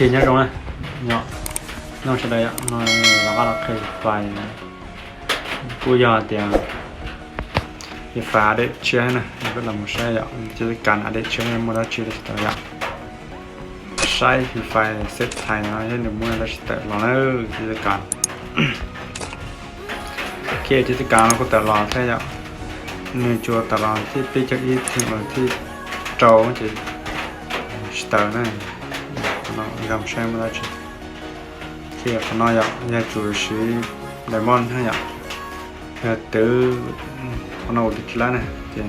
Nyob zoo na, nyob zoo sawv daws yom, no los qab los qhia fais, kuj yog tias fais update tshiab na, koj los mus saib yom, ces kam update tshiab muaj dab tsi tsis tawm yom. Saib fais xeb thais no thiab nws muaj dab tsi tawm los na, ces kam. Ok, ces kam no kuj tawm los thiab yom, nws tsuas tawm los thib peb caug ib theem los thib rau ces tsis tawm na. Qhov no zoo saib muaj dab tsi. Ces qhov no yom yog tsuas siv diamond thiab yom, yog twv, qhov no ua twv tsis laib na, ces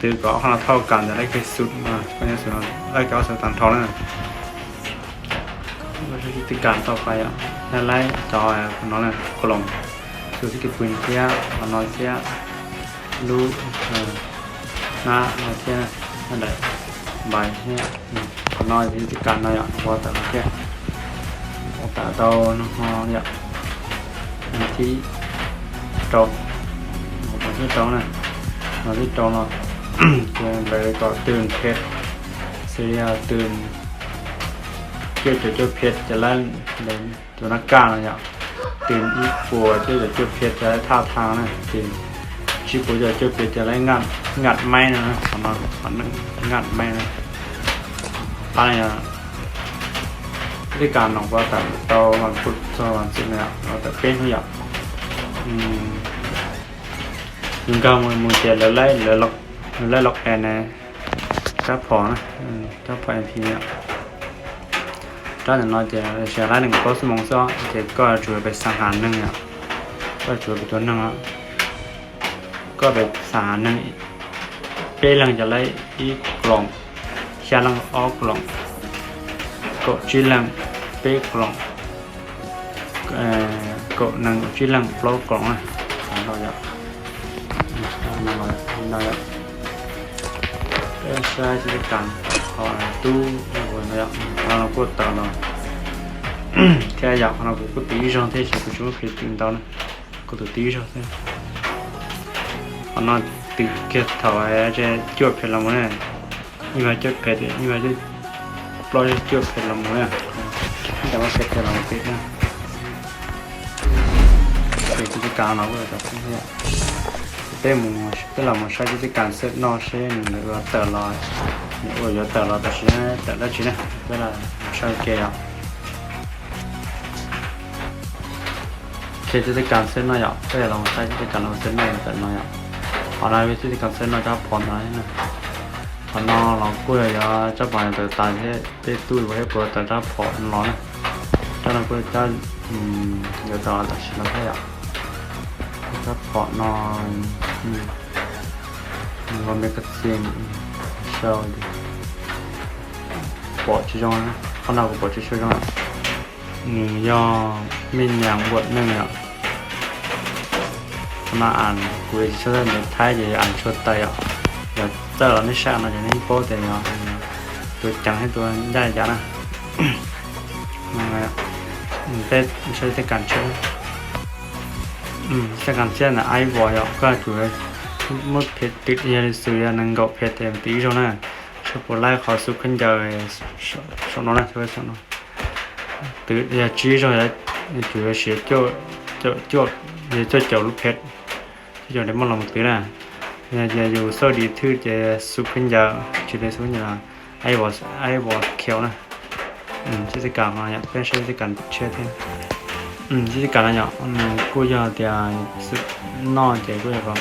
twv kom ob qhov no thauj kam ntawm laib khe xus no, koj nyob xus no laib khe ob xus tag nrho na. Twv kam tau fais yom, yog laib cov qhov no na, koloos, xus xib kis pw thiab qhov no thiab lub hnab no thiab, nab daim npais thiab, qhov no yog twv kam no yom, ua tawm no thiab, ua tawm tau no ho yom, thib rau, no thib rau na, no thib rau no, ces lawv kom twm phem, xws li twm cuaj caum cuaj phem ces laib, tus nab kaj no yom, twm ib puas cuaj caum cuaj phem ces laib thaj thaj na, ces tsib puas cuaj caum cuaj phem ces laib ngat maib no, qhov no, qhov ngat maib no. Qab no yog twv kam no ua tawm tau vas phuv txog vas ntxwv no yom, ua tawm peb hnub yom. Yus nkag mus mus ces lawv laib, lawv log in rab phom na, rab phom M P yom. Rab ntawm no ces tsis laib nees nkaum plaub xuab moos xwb ces koj tsuas pem xav has neeg yom, koj tsuas pem tua neeg, koj pem xav has neeg, peb leeg ces laib ib koloos, xya leej ob koloos, kaum tsib leej peb koloos, kaum nees kaum tsib leej plaub koloos na. Qhov no yom, no yom, peb saib tsis kam, qhov tub no yom, qhov no kuj tawm los thiab yom, qhov no kuv kuj twv ib zaug thiab tab sis kuv tsis muab qhia twv ntau na, kuv twv ib zaug thiab. Qhov no twv kiag thaum cuaj phem los mus na, ib vas cuaj phem, ib vas plaub cuaj phem los mus na, ib vas phem los mus pem na. Ces tsis kam no kuj tau peb, peb los mus saib tsis kam xwb no seb nws yuav tawm los, nws ua yuav tawm los tam sim tawm dab tsi na, peb los saib ke yom. Ces tsis kam xwb no yom, peb los saib tsis kam los xwb no tawm no yom. Qhov no tsis kam xwb no rab phom no, qhov no los kuj yog rab phom tawm tas thiab, peb tub yuav thiab kuv tawm rab phom los na. Rab no kuj yuav tawm los tam sim no thiab yom. Rab phom no, los me ka xi sau pom tsis zoo, qhov no kuv pom tsis tshua zoo. Nws yog me nyuam npuam neeg yom. Qhov no kuv tsis tshua ntawv Thaib ces yog as tshua tawm yom. Yog txawj los nej saib no ces nej paub tias yog tus ceev thiab tus ncaj yam na. Peb saib tej kas tshiab, tej kas tshiab ntawm ib vos yom, koj tsuas muab phem twm yog li xws yog nees nkaum phem tes twv ib zaug na. Saib puas laib qhov xub khaub ncaws saum no na, saum no. Twv yog tsib zaug, tsuas yuav siv cuaj, cuaj caum lub phem, cuaj caum daim moj los mus twv na. Yog yus xauj dim thwj ces xub khaub ncaws, tsis li xub khaub ncaws, ib vos khiaus na. Tsis tej kas no yom, peb saib tsis tej kas tshiab thiab. Tsis tej kas no yom, nws kuj yog tias xwm noj ces kuj yog kom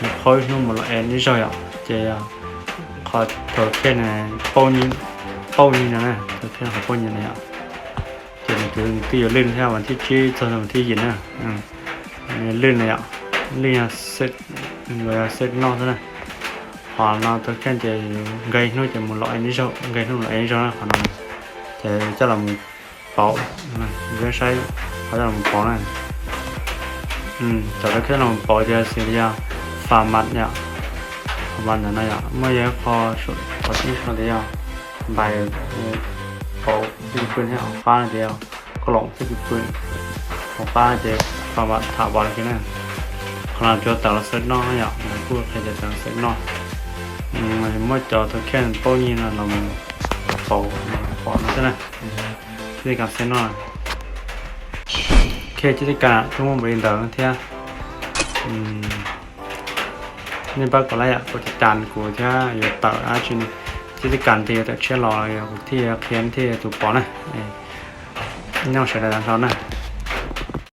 nws qhov ib hnub mus los es ib zaug yom, ces qhov thaum kheej na, pauj nyi no na, thaum kheej qhov pauj nyi no yom. Ces nws twb yuav lwj thiab vas thib tsib txog vas thib yim na. Lwj no yom, lwj yog xwm noj xwb na. Qhov no thaum kheej ces nkag ib hnub ces mus los es ib zaug, nkag ib hnub los es ib zaug na qhov no. Ces coj los pauv, saib qhov coj los pauv na. Cov thaum kheej los pauv ces xws li yog fas mas yom, fas mas ntawm no yom, muaj yog ib qho, qhov tib no tias yog npais pauv xwb pw thiab, hauv qab no tias yog koloos xwb pw, hauv qab ces fas mas tham vas kiag na. Qhov no tsuas tawm los xwm noj yom, kuj qhia tias tawm los xwm noj. Muab cov thaum kheej pauj nyi no los pauv, pauv no xwb na. Ces li kam xwb no. Ok, ces li kam tsuas muaj npaum li ntawd thiab. Nej pab kom like yom, kuv cov cas kuv thiab yuav tawm dab tsi, ces li kam ces yuav tawm tshiab los yog kuv thiaj qhia thiaj tus pom na. Nyob sawv daws tag nrho na.